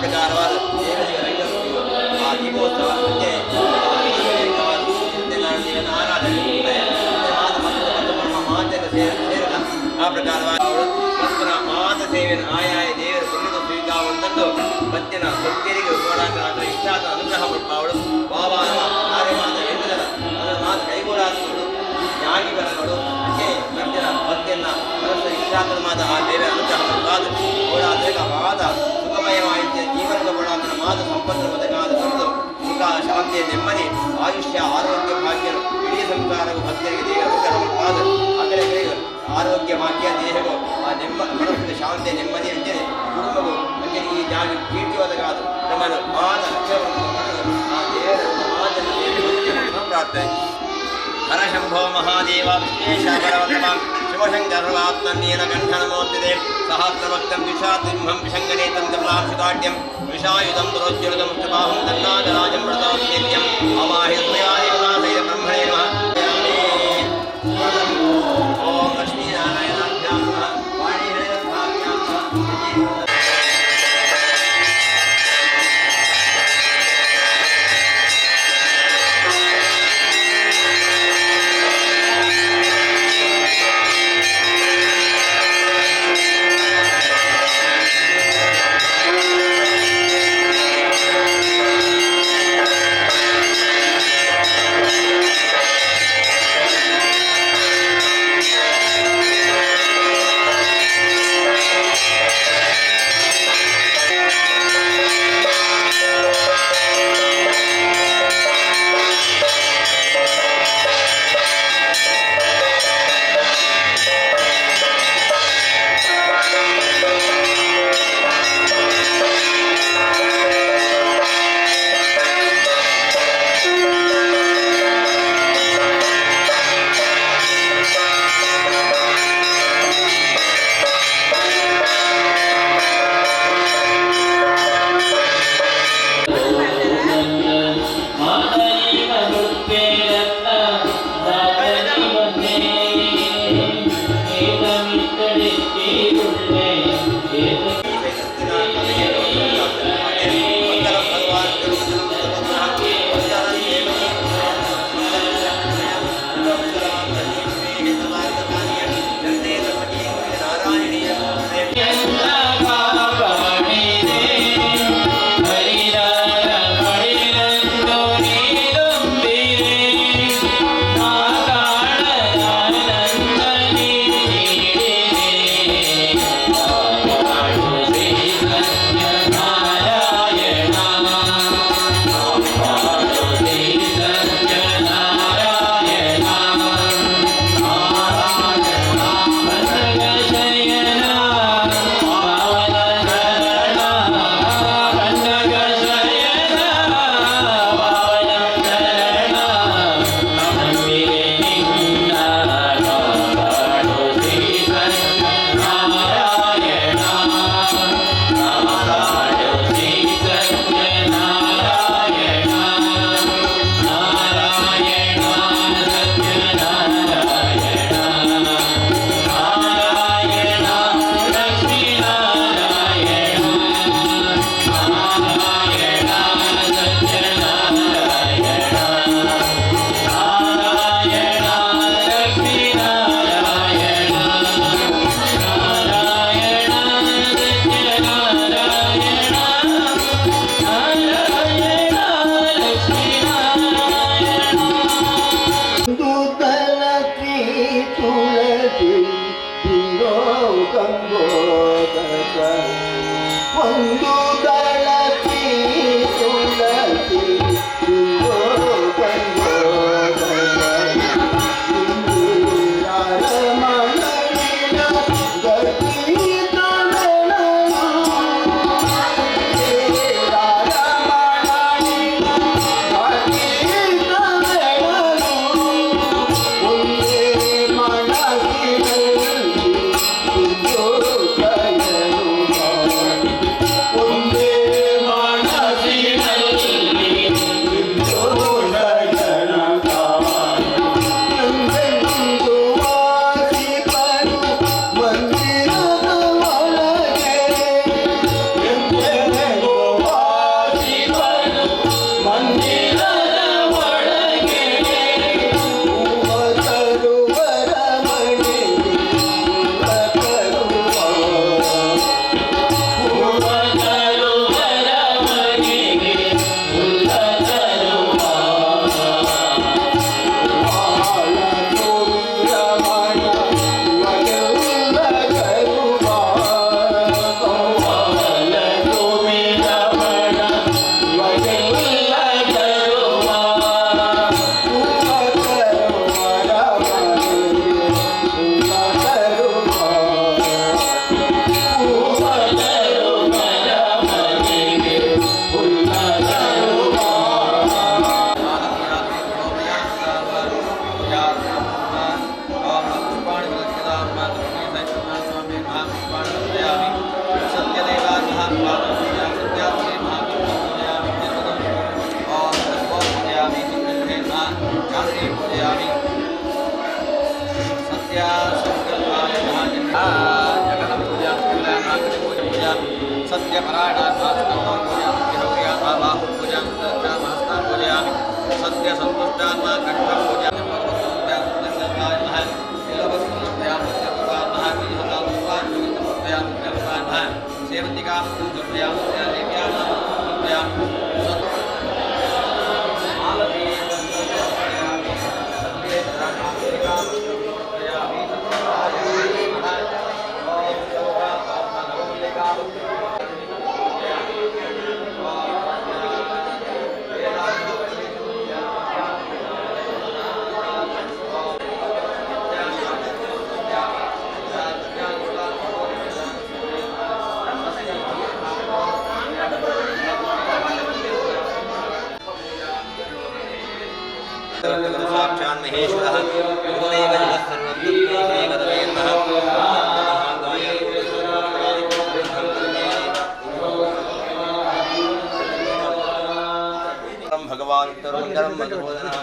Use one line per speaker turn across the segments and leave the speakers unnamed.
ಪ್ರಕಾರವಾದ ದೇವರಿಗೆ ರಂಗ ಆ ದೀಪೋತ್ಸವ ಅಂಚೆ ಸತ್ಯನಾರಾಯಣ ದೇವನ ಆರಾಧನೆ ಮಾತ ಮತ್ತು ನಮ್ಮ ಮಾತೆಲ್ಲ ಸೇರಲ್ಲ ಆ ಪ್ರಕಾರವಾದ ಮಕ್ಕಳ ಮಾತ ಸೇವೆಯನ್ನು ಆಯಾಯ ದೇವರ ಪುಣ್ಯದ ಸ್ವೀಕಾರವಂತದ್ದು ಭಕ್ತಿನ ಭಕ್ತರಿಗೆ ಹೋರಾಟ ಇಷ್ಟಾದ ಅನುಗ್ರಹ ಅವಳು ಬಾಬಾನ ಕಾರ್ಯಮಾತ ಎನ್ನುವುದರ ಅದರ ಮಾತು ಕೈಗೂಡಾದಗಳು ತ್ಯಾಗಿ ಬರಗಳು ಅಂಚೆ ಭಕ್ತಿನ ಭಕ್ತಿಯನ್ನ ಮನಸ್ಸು ಇಷ್ಟಾದ ಮಾತ ಆ ದೇವರ ಅನುಗ್ರಹ ಮಲ್ಪಾದ ಓಡಾದ ಮಾತ ಸುಖಮಯವಾಯಿತ ಜೀವನದ ಓಡಾದ ಮಾತ ಸಂಪತ್ತು ಬದಕಾದ ಬಂದು ಸುಖ ಶಾಂತಿ ನೆಮ್ಮದಿ ಆಯುಷ್ಯ ಆರೋಗ್ಯ ಭಾಗ್ಯ ಇಡೀ ಸಂಸಾರವು ಭಕ್ತರಿಗೆ ದೇವರ ಅನುಗ್ರಹ ಮಲ್ಪಾದ ಅಗಲ ಆರೋಗ್ಯ ಭಾಗ್ಯ ದೇಹವು ಆ ನೆಮ್ಮ ಮನಸ್ಸಿನ ಶಾಂತಿ ನೆಮ್ಮದಿ ಅಂಚನೆ ಕುಟುಂಬವು ಅಂಚನೆ ಈ ಜಾಗ ಕೀರ್ತಿವಾದಗಾದ ನಮ್ಮನ್ನು ಮಾತ ಲಕ್ಷ್ಯವನ್ನು ಆ ದೇವರ ಮಾತನ್ನು ಪ್ರಾರ್ಥನೆ. ಹರ ಶಂಭೋ ಮಹಾದೇವ ವಿಶ್ವೇಶ ಪರವಲ್ಲಭ ಶಿವಶಂಕರವಾತ್ಮನೀಲಕಂಠನಮೂರ್ತಿದೆ ಸಹಸ್ರಭಕ್ತಂ ವಿಷಾತಿಂಹಂ ವಿಷಂಗನೇತಂ ಕಮಲಾಂಶುದಾಢ್ಯಂ ವಿಷಾಯುಧಂ ಪ್ರೋಜ್ವಲಿತಂ ಮುಷ್ಟಬಾಹುಂ ತನ್ನಾಗರಾಜಂ ಪ್ರದಾಸ್ಯಂ ಅಮಾಹಿತ್ಮಯಾದೇವತಾಸೈದ ಬ್ರಹ್ಮಣೇ ನಮಃ. ಓಂ ಲಕ್ಷ್ಮೀನಾರಾಯಣಾಭ್ಯಾಂ ನಮಃ. ವಾಣೀಹರಿರಥಾಭ್ಯಾಂ ನಮಃ.
Oh,
सत्यपरायणात्मा स्कन्दौ पूजां बाहु पूजां हस्तां पूजयामि सत्य संतुष्टात्मा कण्ठं पूजयामि सेवन्तिकां साक्षान् महेश्वरः गुरुदेव सर्वं तस्मै नमः। भगवान् उत्तरोत्तरं मधुसूदनः।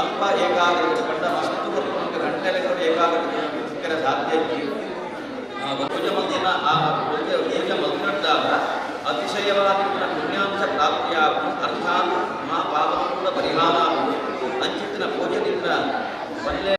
ಅಲ್ಪ ಏಕಾಗ್ರತೆ ಪಂಡ ಮಸ್ತು ಬರ್ಪುನಕ ಗಂಟೆಲೆಕ್ಕ ಏಕಾಗ್ರತೆ ಸಿಕ್ಕರೆ ಸಾಧ್ಯ ಇಜ್ಜಿ. ಪೂಜೆ ಮಲ್ದಿನ ಆ ಪೂಜೆ ಪೂಜೆ ಮಲ್ತಿನಡ್ದಾದ ಅತಿಶಯವಾದ ಪುಣ್ಯಾಂಶ ಪ್ರಾಪ್ತಿಯಾಗು ಅರ್ಥಾತ್ ಮಹಾಪಾಪದ ಕೂಡ ಪರಿಹಾರ ಅಂಚಿತ್ತಿನ ಪೂಜೆದಿಂದ ಒಳ್ಳೆ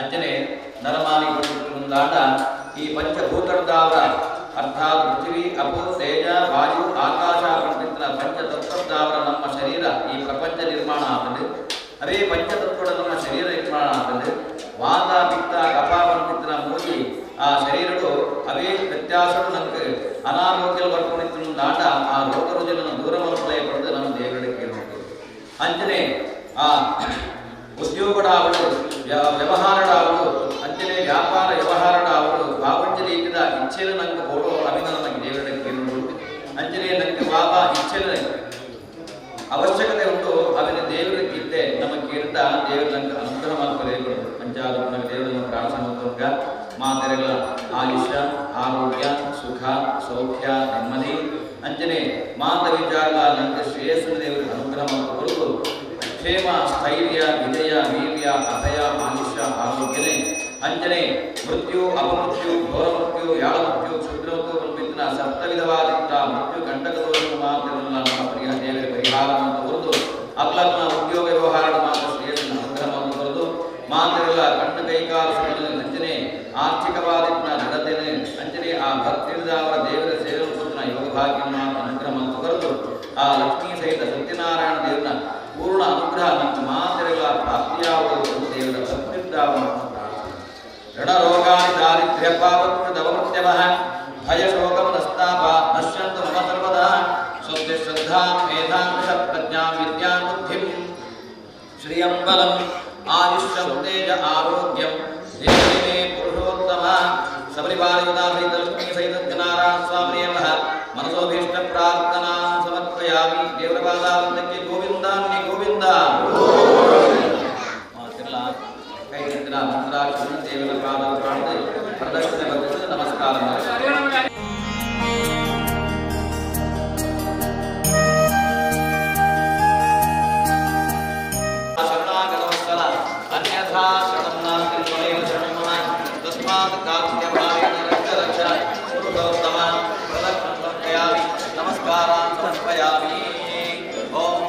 ಅಂಚನೆ ನರಮಾನಿ ಮುಂದಾಟ ಈ ಪಂಚಭೂತರ್ದಾವರ ಅರ್ಥಾತ್ ಪೃಥ್ವಿ ಅಪು ತೇಜ ವಾಯು ಆಕಾಶ ಪಂಡಿತನ ಪಂಚತತ್ವದಾವರ ನಮ್ಮ ಶರೀರ ಈ ಪ್ರಪಂಚ ನಿರ್ಮಾಣ ಆತಂಡು. ಅವೇ ಪಂಚತತ್ವದ ನಮ್ಮ ಶರೀರ ನಿರ್ಮಾಣ ಆತಂಡು. ವಾತ ಪಿತ್ತ ಕಫ ಪಂಡಿತನ ಮೂಜಿ ಆ ಶರೀರಡು ಅವೇ ವ್ಯತ್ಯಾಸಡು ನಮ್ಗೆ ಅನಾರೋಗ್ಯ ಬರ್ಕೊಂಡಿತ್ತು ದಾಟ ಆ ರೋಗ ರುಜಿನ ದೂರ ಮಲ್ಪಲೆ ಪಡೆದು ನಮ್ಮ ದೇವರಿಗೆ ಕೇಳುವುದು. ಅಂಚನೆ ಆ ಉದ್ಯೋಗಡಾವಳು ವ್ಯವಹಾರಡಾವಳು ಅಂಚನೆ ವ್ಯಾಪಾರ ವ್ಯವಹಾರಡಾವಳು ಭಾವಂಚ ರೀತಿಯ ಇಚ್ಛೆಲು ನಂಗೆ ಬೋಡೋ ಅವಿನ ನಮಗೆ ದೇವರಿಗೆ ಕೇಳುವುದು. ಅಂಚನೆ ನಂಗೆ ಬಾಬಾ ಇಚ್ಛೆಲು ಅವಶ್ಯಕತೆ ಉಂಟು ಅವಿನ ದೇವರಿಗೆ ಇದ್ದೆ ನಮಗೆ ಕೇಳ್ತಾ ದೇವರು ನಂಗೆ ಅನುಗ್ರಹ ಮಾಡ್ತಾರೆ. ಅಂಚಾದ ದೇವರನ್ನು ಪ್ರಾರ್ಥನೆ ಮಾಡ್ಕೊಂಡ ಮಾತೆರೆಗಳ ಆಯುಷ್ಯ ಆರೋಗ್ಯ ಸುಖ ಸೌಖ್ಯ ನೆಮ್ಮದಿ ಅಂಚನೆ ಮಾತ ವಿಚಾರಗಳ ನಂಗೆ ಶ್ರೇಯಸ್ಸು ದೇವರಿಗೆ ಅನುಗ್ರಹ ಮಾಡಿಕೊಡುವುದು. ಕ್ಷೇಮ ಸ್ಥೈರ್ಯ ವಿಜಯ ವೀರ್ಯ ಅಭಯ ಆಯುಷ್ಯ ಆರೋಗ್ಯನೇ ಅಂಚನೆ ಮೃತ್ಯು ಅಪಮೃತ್ಯು ಘೋರ ಮೃತ್ಯು ಯಾಳ ಮೃತ್ಯು ಕ್ಷುದ್ರ ಮೃತ್ಯು ಸಪ್ತವಿಧವಾದಂಥ ಮೃತ್ಯು ಕಂಟಕ ದೋಷ ಮಾತ್ರವನ್ನ ನಮ್ಮ ಪರಿಹಾರ ದೇವರ ಪರಿಹಾರ ಅಂತ ಹೊರತು ಅಗ್ಲಗ್ನ ಉದ್ಯೋಗ ವ್ಯವಹಾರದ ಮಾತ್ರ ಶ್ರೇಯಸ್ಸನ್ನು ಅನುಗ್ರಹ ಹೊರತು ಮಾತೆರೆಲ್ಲ ಕಣ್ಣು ಕೈಕಾಲು ಅಂಚನೆ ಆರ್ಥಿಕವಾದ ನಡತೆನೆ ಅಂಚನೆ ಆ ಭಕ್ತಿಯಿಂದ ಅವರ ದೇವರ ಸೇವೆ ಯೋಗ ಭಾಗ್ಯವನ್ನು ಅನುಗ್ರಹ ಅಂತ ಹೊರತು ಆ ಲಕ್ಷ್ಮೀ ಸಹಿತ ಸತ್ಯನಾರಾಯಣ ದೇವನ ಪೂರ್ಣ ಅನುಗ್ರಹ ನಮ್ಮ ಮಾತೆರೆಗಳ ಪ್ರಾಪ್ತಿಯಾಗುವುದು ದೇವರ ಭಕ್ತಿಯಿಂದ ಋಣರೋಗಾದಿ ದಾರಿದ್ರ್ಯ ಪಾಪಕೃತವಮೃತ್ಯವಃ ಭಯ ಶೋಕಂ ನಸ್ತಾಪ ನಶ್ಯಂತು ಮಮ ಸರ್ವದಾ ಸ್ವಸ್ತಿ ಶ್ರದ್ಧಾಂ ಮೇಧಾಂ ಪ್ರಜ್ಞಾಂ ವಿದ್ಯಾಂ ಬುದ್ಧಿಂ ಶ್ರಿಯಂ ಬಲಂ ಆಯುಷ್ಯಂ ತೇಜ ಆರೋಗ್ಯಂ ದೇವಿ ಪುರುಷೋತ್ತಮ ಸಪರಿವಾರಯುತಾ ಸಹಿತ ಲಕ್ಷ್ಮೀ ಸಹಿತ ಸತ್ಯನಾರಾಯಣ ಸ್ವಾಮಿಯೇ ನಮಃ. ಮನಸೋಭೀಷ್ಟ ಪ್ರಾರ್ಥನಾ ಸಮರ್ಪಯಾಮಿ. ದೇವರ ಪಾದಾವಂದಕ್ಕೆ ಗೋವಿಂದಾನ್ಯ ಗೋವಿಂದ ಮಾತಿಲ್ಲ ಕೈ ಮಂತ್ರಾಕ್ಷರ ದೇವರ ಪಾದ ಪ್ರದಕ್ಷಿಣೆ ಬಂದಿದ್ದು ನಮಸ್ಕಾರ. ಶರಣಾಗತವತ್ಸಲ ಅನ್ಯಥಾ ಶರಣಂ ನಾಸ್ತಿ ತ್ವಮೇವ ಶರಣಂ ಮಮ ತಸ್ಮಾತ್ ಕಾರುಣ್ಯಭಾವೇನ ರಕ್ಷ ರಕ್ಷ ಪುರುಷೋತ್ತಮ. ಪ್ರದಕ್ಷಿಣಂ ಸಮರ್ಪಯಾಮಿ. ನಮಸ್ಕಾರಾನ್ ಸಮರ್ಪಯಾಮಿ. ಓಂ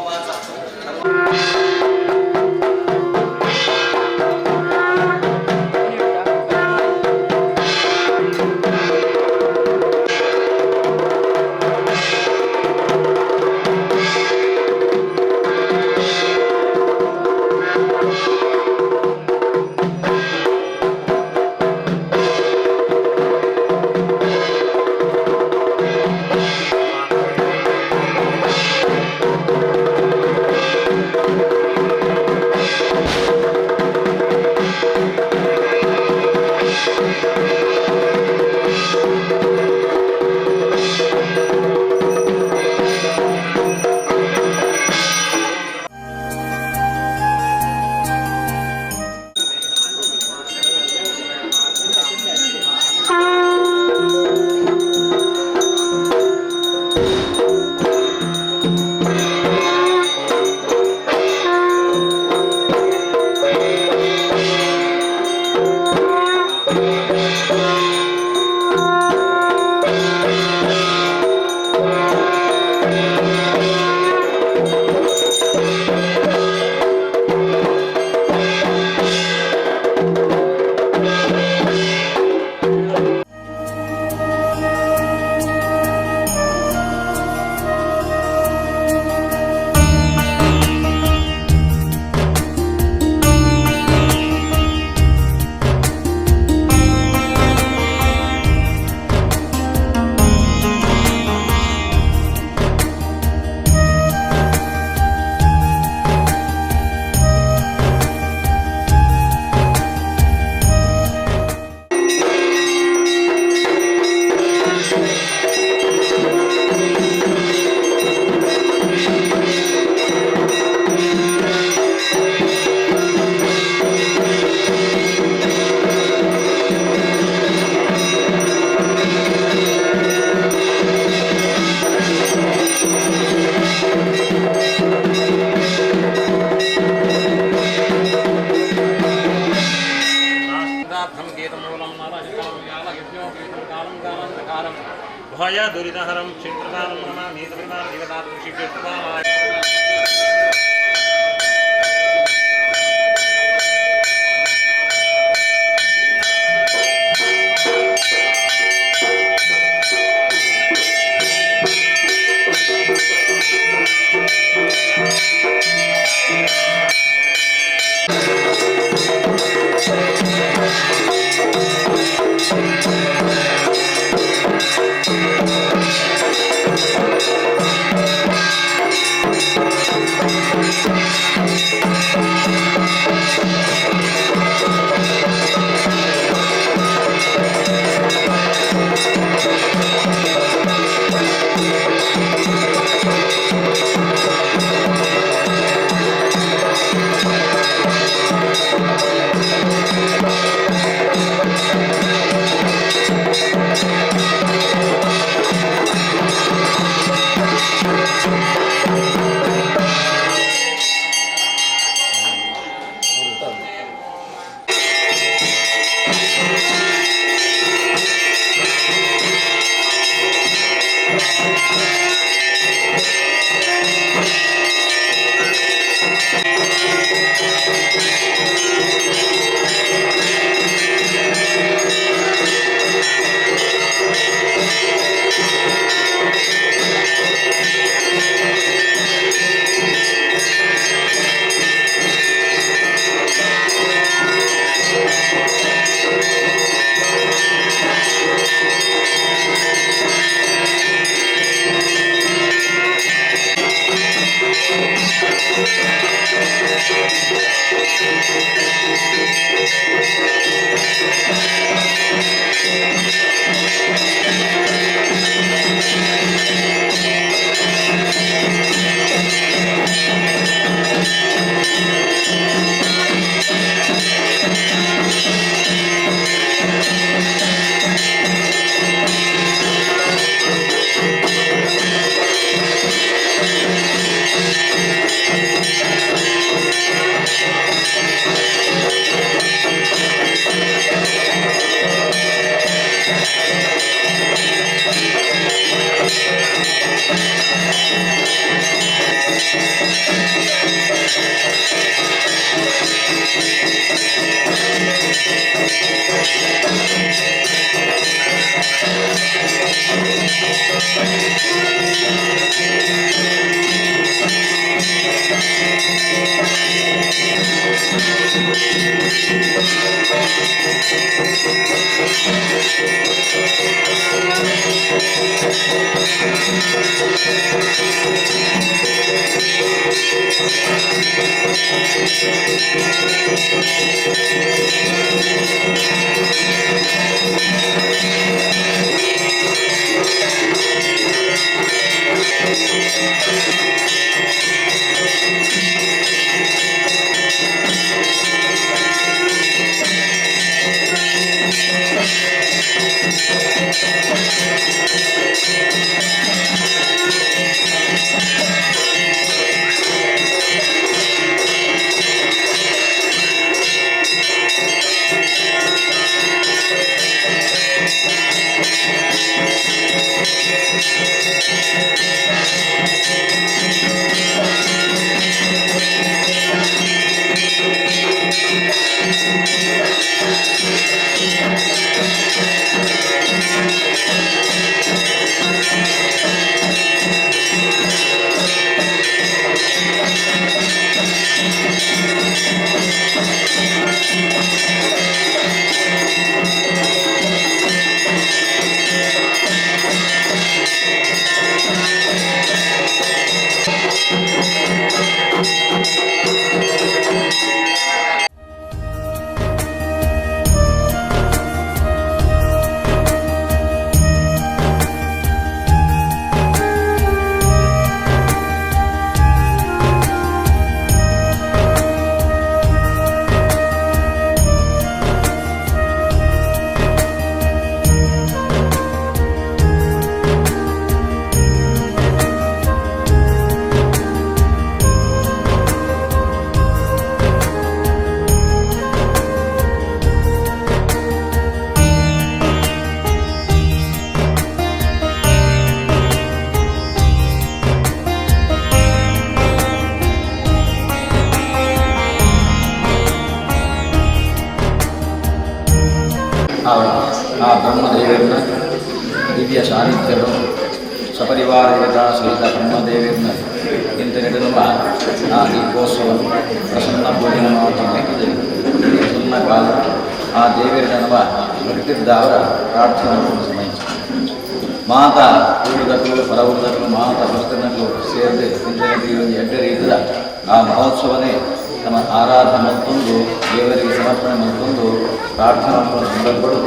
भय दुरितहरं क्षेत्रदानं नमामि देवतां श्रीक्षेत्रदानाय।
ಆ ಬ್ರಹ್ಮದೇವರನ್ನ ದಿವ್ಯ ಸಾನ್ನಿಧ್ಯರು ಸಪರಿವಾರ ದೇವತಾ ಸಹಿತ ಬ್ರಹ್ಮದೇವರನ್ನ ಇಂತ ನಡೆಯುವ ಆ ದೀಪೋತ್ಸವವನ್ನು ಪ್ರಸನ್ನ ಭೋಜನ ಪ್ರಸನ್ನ ಕಾಲ ಆ ದೇವರನವ ಭಕ್ತಿದ್ದಾವರ ಪ್ರಾರ್ಥನೆ ಸಮಯ ಮಾತಾ ಊರುದಕ್ಕಲು ಪರವೂರುದಕ್ಕಲು ಮಾತಾ ಭಕ್ತನಕ್ಕಲು ಸೇರಿದೆ ಇಂಥ ಎಡ್ಡೆ ರೀತಿಯ ಆ ಮಹೋತ್ಸವನೇ ನಮ್ಮ ಆರಾಧನೆ ಮತ್ತೊಂದು ದೇವರಿಗೆ ಸಮರ್ಪಣೆ ಮತ್ತೊಂದು ಪ್ರಾರ್ಥನಾ ಸಂದರ್ಭಗಳು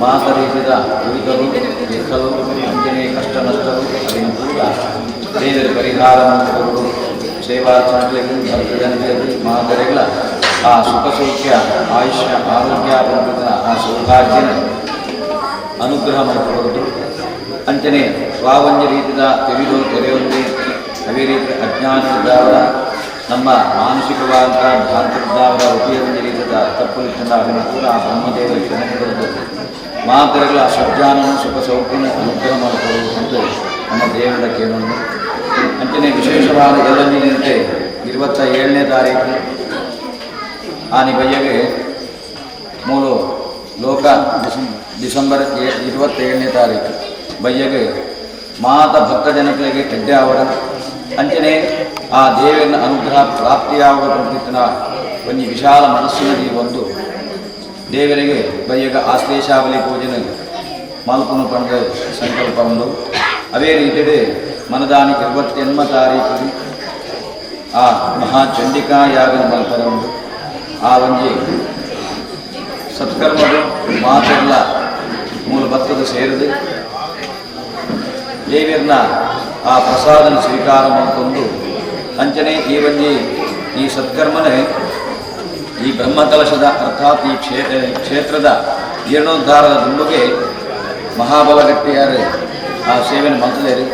ಮಾತ ರೀತಿಯ ದುರಿತರು ದುಃಖಲು ಅಂಜನೆ ಕಷ್ಟ ನಷ್ಟರು ಅದನ್ನು ಕೂಡ ದೇವರ ಪರಿಹಾರ ಮಂತ್ರಗಳು ಸೇವಾರ್ಥಾಂತರಿಗೆ ಭಕ್ತಜನತೆಗೆ ಮಾತರೆಗಳ ಆ ಸುಖ ಸೌಖ್ಯ ಆಯುಷ್ಯ ಆರೋಗ್ಯ ಬಂಧಿತ ಆ ಸೌಭಾಗ್ಯನ ಅನುಗ್ರಹ ಮಾಡಿಕೊಳ್ಳುವುದು. ಅಂಚನೆ ಸ್ವಾವಂಜ ರೀತಿಯ ತಿಳಿದು ತೆರೆಯೊಂದೇ ಅದೇ ರೀತಿ ಅಜ್ಞಾನದ್ದಾವರ ನಮ್ಮ ಮಾನಸಿಕವಾದ ಭ್ರಾಂತಿದ್ದಾವರ ಉಪಯೋಗ ರೀತಿಯ ತಪ್ಪುಲಿಟ್ಟಂದ ಅದನ್ನು ಕೂಡ ಆ ಬ್ರಹ್ಮದೇವರ ಜನಗಳು ಮಾತರೆಗಳ ಸಜ್ಜಾನನು ಸುಖ ಸೌಖ್ಯನ ಅನುಗ್ರಹ ಮಾಡಿಕೊಳ್ಳುವುದು ನಮ್ಮ ದೇವರ ಕೇಳನ್ನು. ಅಂಚನೆ ವಿಶೇಷವಾದ ಎಲ್ಲಂಜಿನಂತೆ 27ನೇ ತಾರೀಕು ಆನಿ ಬಯ್ಯಗೆ ಮೂರು ಲೋಕ ಡಿಸೆಂಬರ್ 27ನೇ ತಾರೀಕು ಬಯ್ಯಗೆ ಮಾತ ಭಕ್ತ ಜನಗಳಿಗೆ ಎಡ್ಡೆ ಅವರ ಅಂಚನೆ ಆ ದೇವರನ್ನ ಅನುಗ್ರಹ ಪ್ರಾಪ್ತಿಯಾಗುವ ಪ್ರತಿನ ಒಂದು ವಿಶಾಲ ಮನಸ್ಸಿನಲ್ಲಿ ಒಂದು ದೇವರಿಗೆ ಬಯ್ಯಗ ಆಶ್ಲೇಷಾಬಲಿ ಪೂಜನೆ ಮಲ್ಪನು ಪಂಡ ಸಂಕಲ್ಪ ಉಂಡು. ಅದೇ ರೀತಿ ಮನದಾನಿ 28 ತಾರೀಕು ಆ ಮಹಾಚಂಡಿಕಾ ಯಾಗನ ಮಲ್ಪರ ಉಂಡು. ಆ ಒಂಜಿ ಸತ್ಕರ್ಮಗಳು ಮಾತೆಲ್ಲ ಮೂಲ ಭಕ್ತದ ಸೇರಿದೆ ದೇವಿಯನ್ನ ಆ ಪ್ರಸಾದನ ಸ್ವೀಕಾರ ಮಾಡಿಕೊಂಡು ಅಂಚನೆ ಈ ಒಂಜಿ ಈ ಸತ್ಕರ್ಮನೇ ಈ ಬ್ರಹ್ಮಕಲಶದ ಅರ್ಥಾತ್ ಈ ಕ್ಷೇತ್ರದ ಜೀರ್ಣೋದ್ಧಾರದ ದುಂಡುಗೆ ಮಹಾಬಲಗಟ್ಟಿಯಾರೆ ಆ ಸೇವೆಯನ್ನು ಮಲ್ತದೇರಿ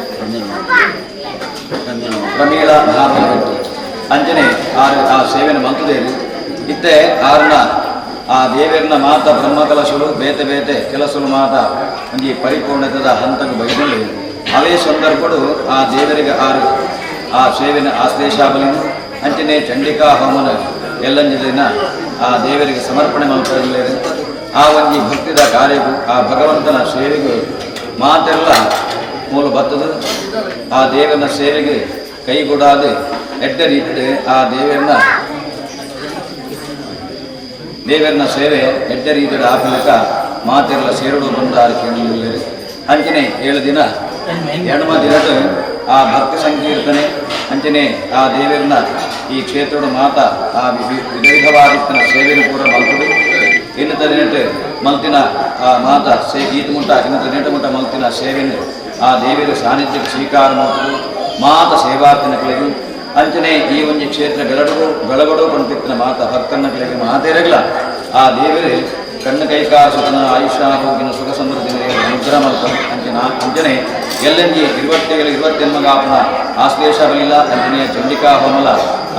ಪ್ರಮೀಳ ಮಹಾಬಲಗಟ್ಟಿ ಅಂಚನೆ ಆ ಸೇವೆಯನ್ನು ಮಲ್ತದೇರಿ ಇತ್ತೆ ಆರ್ನ ಆ ದೇವರನ್ನ ಮಾತ ಬ್ರಹ್ಮಕಲಶರು ಬೇತೆ ಬೇತೆ ಕೆಲಸರು ಮಾತ ಒಂಜಿ ಪರಿಪೂರ್ಣತದ ಹಂತಕ್ಕೆ ಬೈದಲ್ಲಿ ಅವೇ ಸಂದರ್ಭಡು ಆ ದೇವರಿಗೆ ಆರು ಆ ಸೇವೆನ ಆಶ್ಲೇಷಾಬಲಿನ ಅಂಚನೆ ಚಂಡಿಕಾ ಹೋಮನ ಎಲ್ಲಂಜ ದಿನ ಆ ದೇವರಿಗೆ ಸಮರ್ಪಣೆ ಮಾಡ್ತಾರೆ. ಆ ಒಂಜಿ ಭಕ್ತಿದ ಕಾರ್ಯಕ್ಕೂ ಆ ಭಗವಂತನ ಸೇವೆಗೆ ಮಾತೆಲ್ಲ ಮೂಲ ಬತ್ತದ ಆ ದೇವನ ಸೇವೆಗೆ ಕೈಗೂಡಾದ ಎಡ್ಡ ರೀತಿಡ್ ಆ ದೇವರನ್ನ ದೇವರನ್ನ ಸೇವೆ ಎಡ್ಡ ರೀತಿಡ್ ಆಪಿಲಕ ಮಾತೆಲ್ಲ ಸೇರುಡು ಬಂದಾರ ಕೇಳಲಿಲ್ಲ. ಅಂಚನೆ 7 ದಿನ ಎಣ್ಮ ದಿನದ ಆ ಭಕ್ತಿ ಸಂಕೀರ್ತನೆ ಅಂಚನೆ ಆ ದೇವರನ್ನ ಈ ಕ್ಷೇತ್ರದ ಮಾತ ಆ ವಿಧ ವಿಧವಾದಿತ್ತನ ಸೇವೆಯನ್ನು ಪೂರ ಮಲ್ತದು. ಇನ್ನತ ದಿನಟ್ ಮಲ್ತಿನ ಆ ಮಾತ ಸೇ ಈತ ಮುಟ್ಟ ಇನ್ನತ ದಿನಟ ಮುಟ್ಟ ಮಲ್ತಿನ ಸೇವೆಯನ್ನು ಆ ದೇವಿಯ ಸಾನ್ನಿಧ್ಯಕ್ಕೆ ಸ್ವೀಕಾರ ಮಲ್ತದು ಮಾತ ಸೇವಾರ್ಥಿನ ಕಲೆಗೆ. ಅಂಚನೆ ಈ ಒಂಜಿ ಕ್ಷೇತ್ರ ಬೆಳಡು ಬೆಳಗಡು ಪಂಪಿತ್ತಿನ ಮಾತ ಭಕ್ತನ ಕಲೆಗೆ ಮಾತೇರಗ್ಲ ಆ ದೇವರೇ ಕಣ್ಣು ಕೈಕಾರ ಸುತನ ಆಯುಷ್ಯ ಆರೋಗ್ಯನ ಸುಖ ಸಮೃದ್ಧಿ ಅನುಗ್ರಹ ಮಲ್ತ. ಅಂಚನ ಅಂಚನೆ ಎಲ್ಲಂಜಿ 27 28ಗಾಪನ ಆಶ್ಲೇಷ ಬಲಿಲ ಅಂಜನೇಯ ಚಂಡಿಕಾ ಹೋಮಲ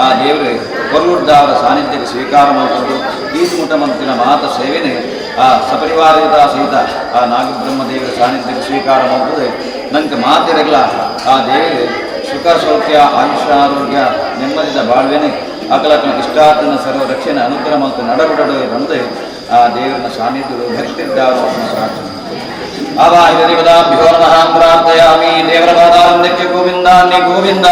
ಆ ದೇವರು ಕೊಲ್ಲುಡ್ದಾವರ ಸಾನ್ನಿಧ್ಯಕ್ಕೆ ಸ್ವೀಕಾರ ಮಾಡಿಕೊಂಡು ಈತ ಮುಟ ಮಂತಿನ ಮಾತ ಸೇವೆನೆ ಆ ಸಪರಿವಾರಿತ ಸಹಿತ ಆ ನಾಗಬ್ರಹ್ಮ ದೇವರ ಸಾನ್ನಿಧ್ಯಕ್ಕೆ ಸ್ವೀಕಾರ ಮಾಡ್ತದೆ. ನಂಗೆ ಮಾತಿರಗ್ಲ ಆ ದೇವರು ಸುಖ ಸೌಖ್ಯ ಆಯುಷ್ಯ ಆರೋಗ್ಯ ನೆಮ್ಮದಿದ ಬಾಳ್ವೆನೆ ಅಕಲಕಲ ಇಷ್ಟಾರ್ಥನ ಸರ್ವ ರಕ್ಷಣೆ ಅನುಗ್ರಹ ಮತ್ತು ನಡಬಿಡಡು ಬಂದು ಆ ದೇವರನ್ನ ಸಾನ್ನಿಧ್ಯರು ಭಕ್ತಿದ್ದಾರ ಪ್ರಾರ್ಥನೆ. ಆವಾಹಿತ ದೇವತಾಭ್ಯೋ ನಮಃ ಪ್ರಾರ್ಥಯಾಮಿ. ದೇವರ ಪಾದಾರಂದಕ್ಕೆ ಗೋವಿಂದಾನ್ಯ ಗೋವಿಂದ.